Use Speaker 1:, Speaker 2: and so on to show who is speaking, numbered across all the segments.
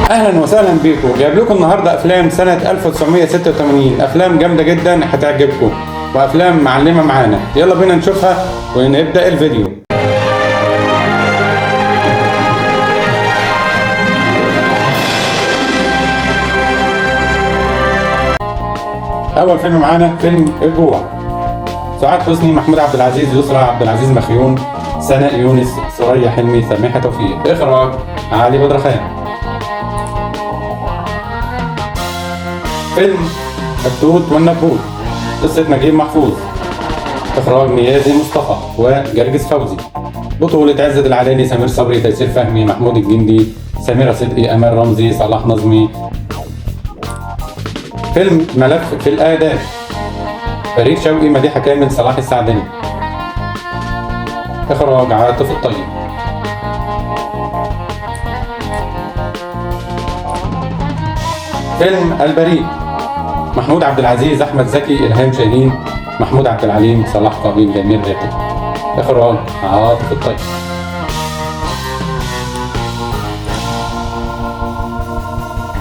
Speaker 1: اهلا وسهلا بيكم. جايب لكم النهارده افلام سنة 1986، افلام جامدة جدا هتعجبكم وافلام معلمه معانا. يلا بينا نشوفها ونبدا الفيديو. اول فيلم معانا فيلم الجوع. سعاد حسني، محمود عبد العزيز، يسرا عبد العزيز مخيون، سناء يونس، ثريا حلمي، سميحة توفيق. اخراج علي بدرخان. فيلم التوت والنبوت، قصة نجيب محفوظ، إخراج نيازي مصطفى وجرجس فوزي، بطولة عزت العلالي، سمير صبري، تيسير فهمي، محمود الجندي، سميرة صدقي، أمال رمزي، صلاح نظمي. فيلم ملف في الآداب، فريد شوقي، مديحة كامل، صلاح السعدني. إخراج عاطف الطيب. فيلم البريء، محمود عبد العزيز، أحمد زكي، إلهام شاهين، محمود عبد العليم، صلاح قابيل، جميل راتب. إخراج عاطف الطيب.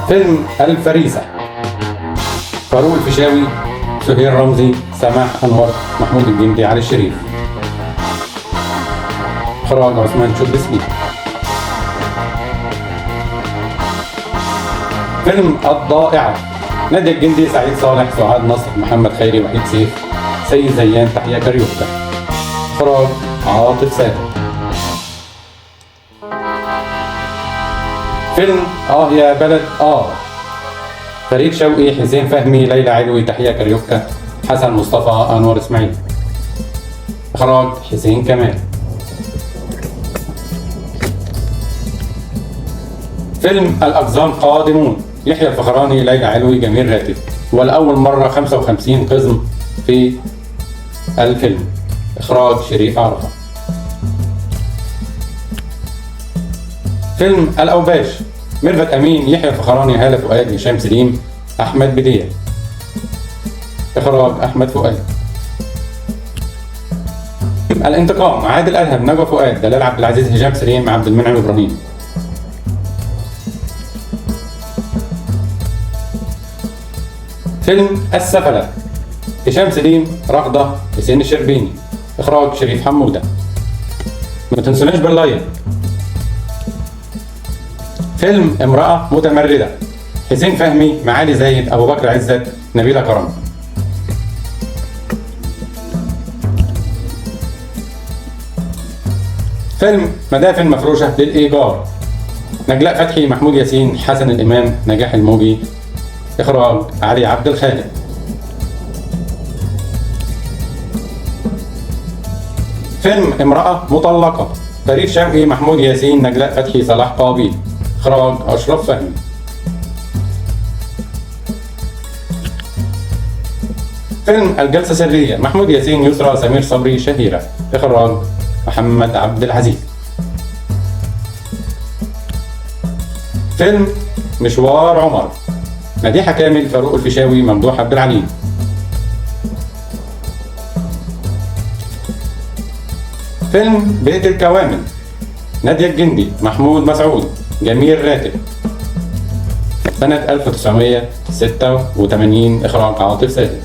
Speaker 1: فيلم الفريسة، فاروق الفيشاوي، سهير رمزي، سماح أنور، محمود الجندي، علي الشريف. إخراج عثمان شبسكي. فيلم الضائعة، نادية الجندي، سعيد صالح، سعاد نصر، محمد خيري، وحيد سيف، سيد زيان، تحية كاريوكا. إخراج عاطف سالم. فيلم آه يا بلد آه، فريد شوقي، حسين فهمي، ليلى علوي، تحية كاريوكا، حسن مصطفى، أنور إسماعيل. إخراج حسين كمال. فيلم الأقزام قادمون، يحيى الفخراني، ليلى علوي، جميل راتب، والأول مرة 55 قزم في الفيلم. إخراج شريف عرفة. فيلم الأوباش، ميرفت أمين، يحيى الفخراني، هالة فؤاد، هشام سليم، أحمد بديع. إخراج أحمد فؤاد. الانتقام، عادل أدهم، نجوى فؤاد، دلال عبد العزيز، هشام سليم، عبد المنعم إبراهيم. فيلم السفلة، هشام سليم، رغدة، حسين الشربيني. إخراج شريف حمودة. ما تنسوناش باللايك. فيلم امرأة متمردة، حسين فهمي، معالي زايد، أبو بكر عزت، نبيلة كرم. فيلم مدافن مفروشة للإيجار، نجلاء فتحي، محمود ياسين، حسن الإمام، نجاح الموجي. إخراج علي عبد الخالق. فيلم امرأة مطلقة، فريد شوقي، محمود ياسين، نجلاء فتحي، صلاح قابيل. إخراج أشرف فهمي. فيلم الجلسة السرية، محمود ياسين، يسرا، سمير صبري، شهيرة. إخراج محمد عبد العزيز. فيلم مشوار عمر، مديحة كامل، فاروق الفيشاوي، ممدوح عبد العليم. فيلم بيت الكوامل، نادية الجندي، محمود مسعود، جميل راتب. سنة 1986. إخراج عاطف سالم.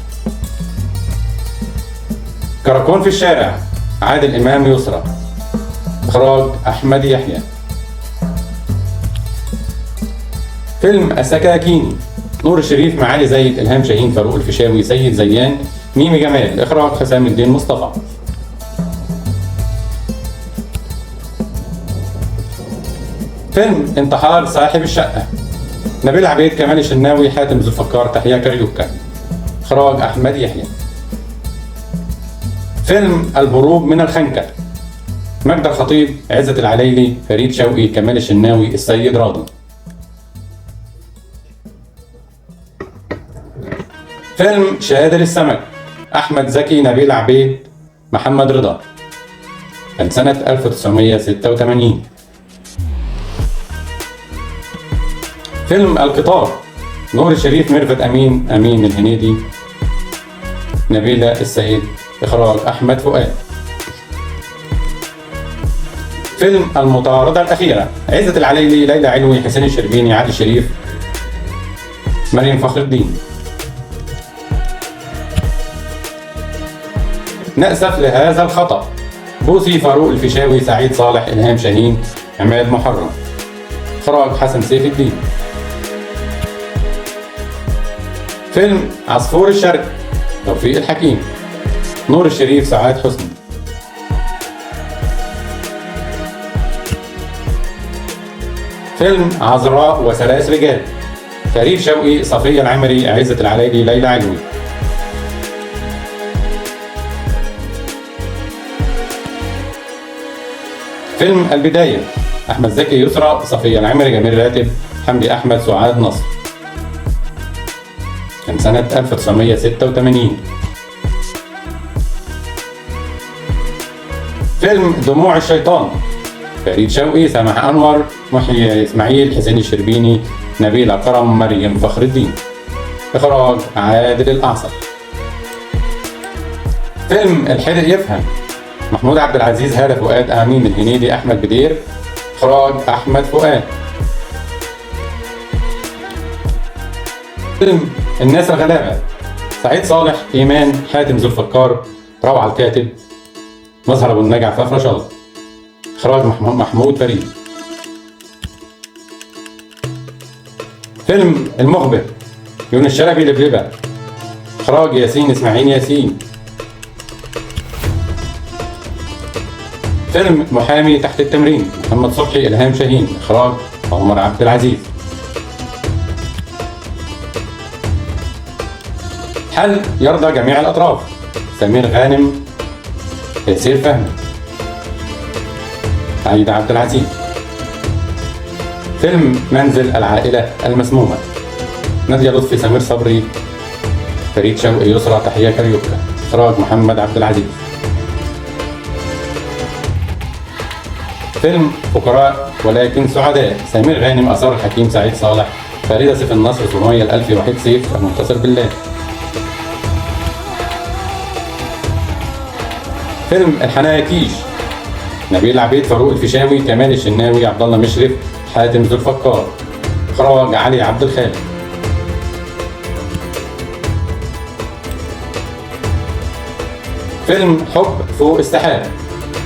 Speaker 1: كراكون في الشارع، عادل إمام، يسرا. إخراج أحمد يحيى. فيلم السكاكيني، نور الشريف، معالي زايد، إلهام شاهين، فاروق الفيشاوي، سيد زيان، ميمي جمال. إخراج حسام الدين مصطفى. فيلم انتحار صاحب الشقة، نبيل عبيد، كمال الشناوي، حاتم ذو الفقار، تحية كاريوكا. إخراج أحمد يحيى. فيلم الهروب من الخنكة، مجد الخطيب، عزت العليلي، فريد شوقي، كمال الشناوي، السيد راضي. فيلم شهادة للسمك، أحمد زكي، نبيل عبيد، محمد رضا. كان سنة 1986. فيلم القطار، نور الشريف، ميرفت أمين، أمين الهنيدي، نبيلة السيد. إخراج أحمد فؤاد. فيلم المطاردة الأخيرة، عزت العليلي، ليلى علوي، حسين الشربيني، عادل شريف، مريم فخر الدين. نأسف لهذا الخطأ، بوسي، فاروق الفيشاوي، سعيد صالح، إلهام شاهين، عماد محرم. إخراج حسن سيف الدين. فيلم عصفور الشرق، توفيق الحكيم، نور الشريف، سعاد حسني. فيلم عذراء وثلاث رجال، فريد شوقي، صفية العمري، عزت العلايلي، ليلى علوي. فيلم البداية، أحمد زكي، يسرى، صفية العمري، جميل راتب، حمدي أحمد، سعاد نصر. كان سنة 1986. فيلم دموع الشيطان، فريد شوقي، سامح أنور، محيي إسماعيل، حسين الشربيني، نبيلة كرم، مريم فخر الدين. إخراج عادل الأعصر. فيلم الحرق يفهم، محمود عبد العزيز، هالة فؤاد، أمين الهنيدي، أحمد بدير. إخراج أحمد فؤاد. فيلم الناس الغلابة، سعيد صالح، إيمان، حاتم ذو الفقار، روعة الكاتب، مظهر أبو النجا، عفاف رشاد. إخراج محمود فريد. فيلم المخبر، يونس شلبي، لبلبة. إخراج ياسين إسماعيل ياسين. فيلم محامي تحت التمرين، محمد صبحي، إلهام شاهين. إخراج عمر عبد العزيز. حل يرضى جميع الأطراف، سمير غانم، ياسر فهمي، عيد عبد العزيز. فيلم منزل العائلة المسمومة، نادية لطفي، سمير صبري، فريد شوقي، يسرى، تحية كاريوكا. إخراج محمد عبد العزيز. فيلم فقراء ولكن سعداء، سمير غانم، آثار الحكيم، سعيد صالح، فريدة سيف النصر، سمية الألفي، وحيد سيف، المنتصر بالله. فيلم الحناكيش، نبيل عبيد، فاروق الفيشاوي، كمال الشناوي، عبد الله مشرف، حاتم ذو الفقار. إخراج علي عبد الخالق. فيلم حب فوق السحاب،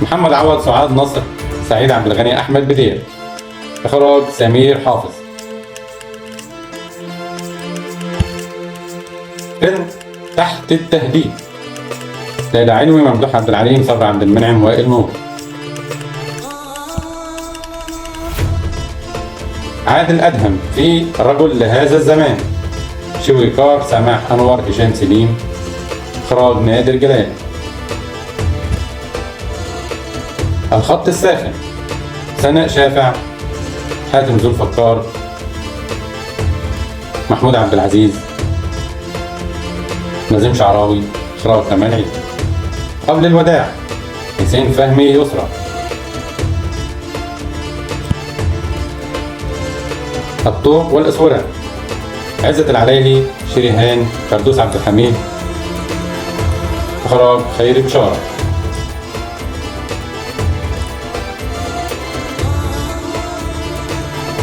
Speaker 1: محمد عوض، سعاد نصر، سعيد عبد الغني، أحمد بدير. إخراج سمير حافظ. فيلم تحت التهديد، ليلى علوي، ممدوح عبد العليم، صبري عبد المنعم، وائل نور. عادل أدهم في رجل لهذا الزمان، شويكار، سماح أنور، هشام سليم. إخراج نادر جلال. الخط الساخن، سناء شافع، حاتم ذو الفقار، محمود عبد العزيز، نظيم شعراوي. إخراج كمال عيد. قبل الوداع، حسين فهمي، يسرى. الطوق والأسورة، عزت العلايلي، شريهان، فردوس عبد الحميد. إخراج خيري بشارة.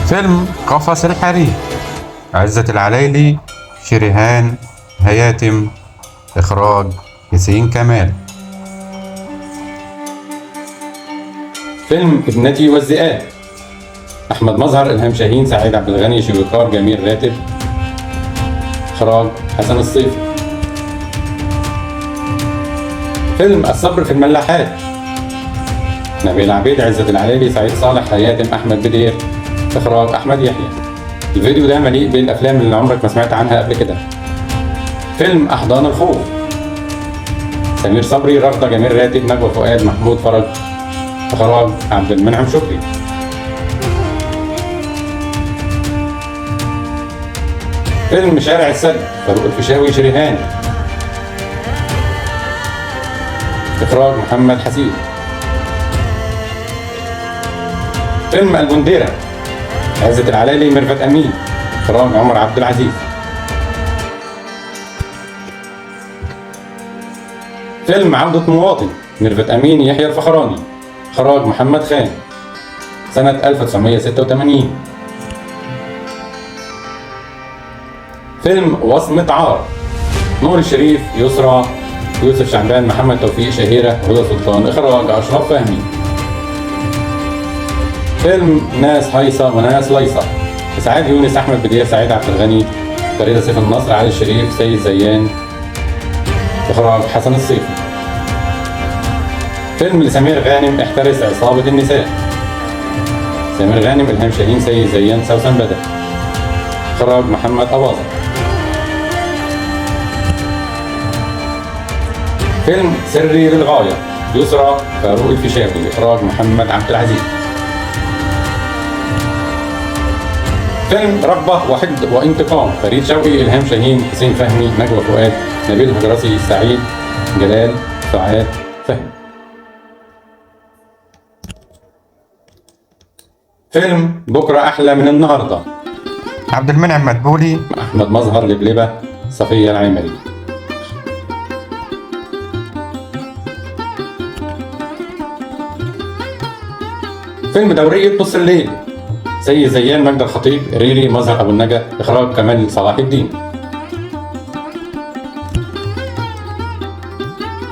Speaker 2: فيلم قفص الحرير، عزت العلايلي، شريهان، هياتم. إخراج ياسين كمال.
Speaker 1: فيلم ابنتي والذئاب، أحمد مظهر، إلهام شاهين، سعيد عبد الغني، شويكار، جميل راتب. إخراج حسن الصيفي. فيلم الصبر في الملاحات، نبيل عبيد، عزت العلايلي، سعيد صالح، هياتم، أحمد بدير. إخراج أحمد يحيى. الفيديو ده مليء بالأفلام اللي عمرك ما سمعت عنها قبل كده. فيلم أحضان الخوف، سمير صبري، رغدة، جميل راتب، نجوى فؤاد، محمود فرج. إخراج عبد المنعم شكري. فيلم شارع السد، فاروق الفيشاوي، شريهان. إخراج محمد حسين. فيلم البنديرة، عزت العلايلي، ميرفت أمين. إخراج عمر عبد العزيز. فيلم عودة مواطن، ميرفت أمين، يحيى الفخراني. إخراج محمد خان. سنة 1986. فيلم وصمة عار، نور الشريف، يسرى، يوسف شعبان، محمد توفيق، شهيرة، هدى سلطان. إخراج أشرف فهمي. فيلم ناس هايصة وناس ليصة، سعاد يونس، أحمد بدير، سعيد عبد الغني، فريدة سيف النصر، علي الشريف، سيد زيان. إخراج حسن الصيفي. فيلم لسمير غانم، احترس عصابة النساء، سمير غانم، إلهام شاهين، سيد زيان، سوسن بدر. إخراج محمد أباظة. فيلم سري للغاية، يسرى، فاروق الفيشاوي. إخراج محمد عبد العزيز. فيلم رغبة وحقد وانتقام، فريد شوقي، إلهام شاهين، حسين فهمي، نجوى فؤاد، نبيل هجرسي، سعيد جلال، سعاد فهمي. فيلم بكرة أحلى من النهاردة،
Speaker 2: عبد المنعم مدبولي،
Speaker 1: أحمد مظهر، لبلبة، صفية العمري. فيلم دورية نص الليل، سيد زيان، مجد الخطيب، ريري، مظهر أبو النجا. إخراج كمال صلاح الدين.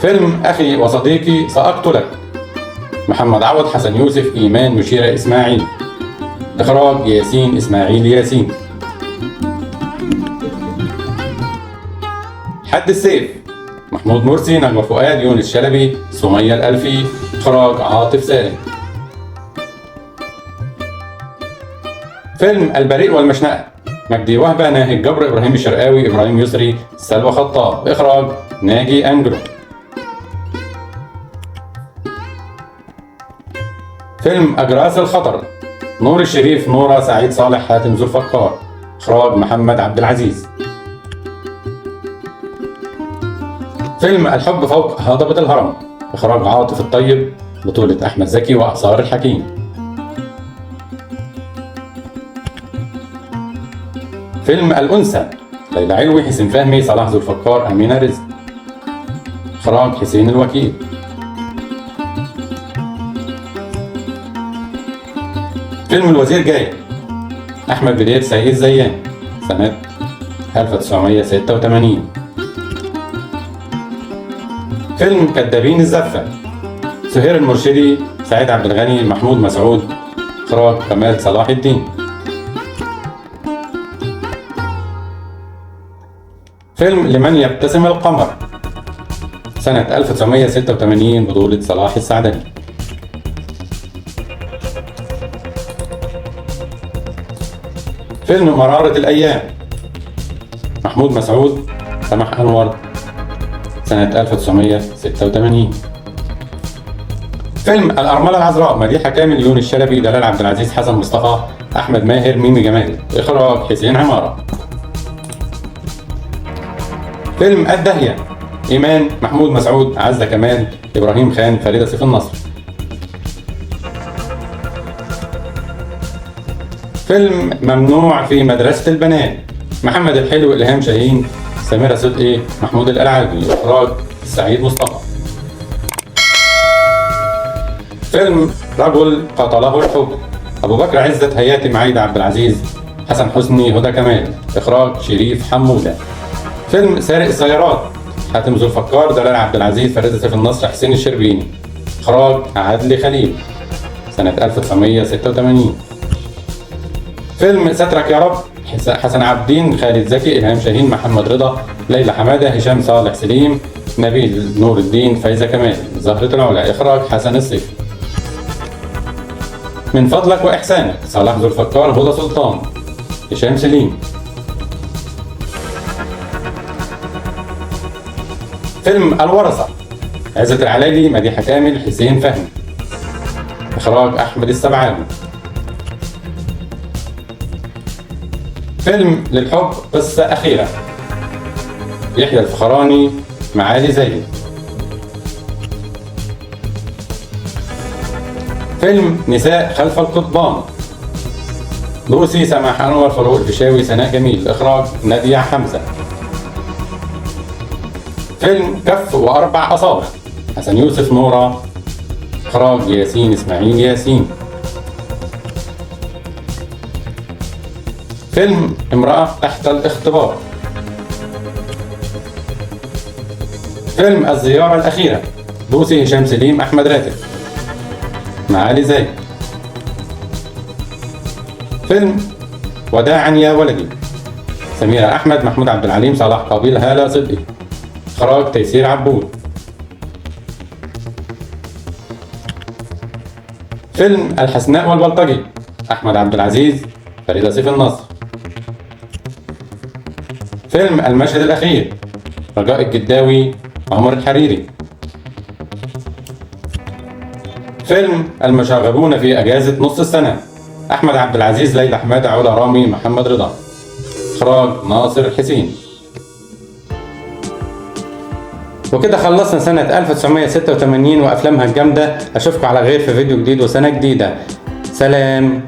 Speaker 1: فيلم أخي وصديقي سأقتلك، محمد عوض، حسن يوسف، إيمان، مشيرة إسماعيل. إخراج ياسين إسماعيل ياسين. حد السيف، محمود مرسي، نجوى فؤاد، يونس شلبي، سمية الألفي. إخراج عاطف سالم. فيلم البريء والمشنقة، مجدي وهبة، ناهد جبر، إبراهيم الشرقاوي، إبراهيم يسري، سلوى خطاب. إخراج ناجي أنجلو. فيلم أجراس الخطر، نور الشريف، نورة، سعيد صالح، حاتم ذو الفقار. إخراج محمد عبد العزيز. فيلم الحب فوق هضبة الهرم، إخراج عاطف الطيب، بطولة أحمد زكي وآثار الحكيم. فيلم الأنثى، ليلى علوي، حسين فهمي، صلاح ذو الفقار، أمينة رزق. إخراج حسين الوكيل. فيلم الوزير جاي، أحمد بدير، سيد زيان، سنة 1986. فيلم كدابين الزفة، سهير المرشدي، سعيد عبد الغني، محمود مسعود. إخراج كمال صلاح الدين. فيلم لمن يبتسم القمر، سنة 1986، بطولة صلاح السعدني. فيلم مرارة الأيام، محمود مسعود، سماح أنور، سنة 1986. فيلم الأرملة العذراء، مديحة كامل، يونس شلبي، دلال عبد العزيز، حسن مصطفى، أحمد ماهر، ميمي جمال. إخراج حسين عمارة. فيلم الداهية، إيمان، محمود مسعود، عزة كمال، إبراهيم خان، فريدة سيف النصر. فيلم ممنوع في مدرسة البنات، محمد الحلو، إلهام شاهين، سميرة صدقي، محمود القلعجي. إخراج سعيد مصطفى. فيلم رجل قتله الحب، أبو بكر عزت، هياتم، عايدة عبد العزيز، حسن حسني، هدى كمال. إخراج شريف حمودة. فيلم سارق السيارات، حاتم ذو الفقار، دلال عبد العزيز، فريدة سيف النصر، حسين الشربيني. إخراج عدلي خليل، سنة 1986. فيلم سترك يا رب، حسن عابدين، خالد زكي، إلهام شاهين، محمد رضا، ليلى حمادة، هشام صالح سليم، نبيل نور الدين، فايزة كمال، زهرة العلا. إخراج حسن الصيفي. من فضلك وإحسانك، صلاح ذو الفقار، هدى سلطان، هشام سليم. فيلم الورثة، عزت العلايلي، مديحة كامل، حسين فهمي. إخراج أحمد السبعاوي. فيلم للحب قصة أخيرة، يحيى الفخراني، معالي زايد. فيلم نساء خلف القضبان، لوسي، سماح أنور، فاروق الفيشاوي، سناء جميل. إخراج نادية حمزة. فيلم كف وأربع أصابع، حسن يوسف، نورة. إخراج ياسين إسماعيل ياسين. فيلم امرأة تحت الاختبار. فيلم الزيارة الأخيرة، بوسي، هشام سليم، أحمد راتب، معالي زايد. فيلم وداعا يا ولدي، سميرة أحمد، محمود عبد العليم، صلاح قابيل، هالة صدقي. إخراج تيسير عبود. فيلم الحسناء والبلطجي، أحمد عبد العزيز، فريدة سيف النصر. فيلم المشهد الأخير، رجاء الجداوي، عمر الحريري. فيلم المشاغبون في أجازة نص السنة، أحمد عبد العزيز، ليلى حمادة، علا رامي، محمد رضا. إخراج ناصر حسين. وكده خلصنا سنة 1986 وأفلامها الجامدة. أشوفكم على خير في فيديو جديد وسنة جديدة. سلام.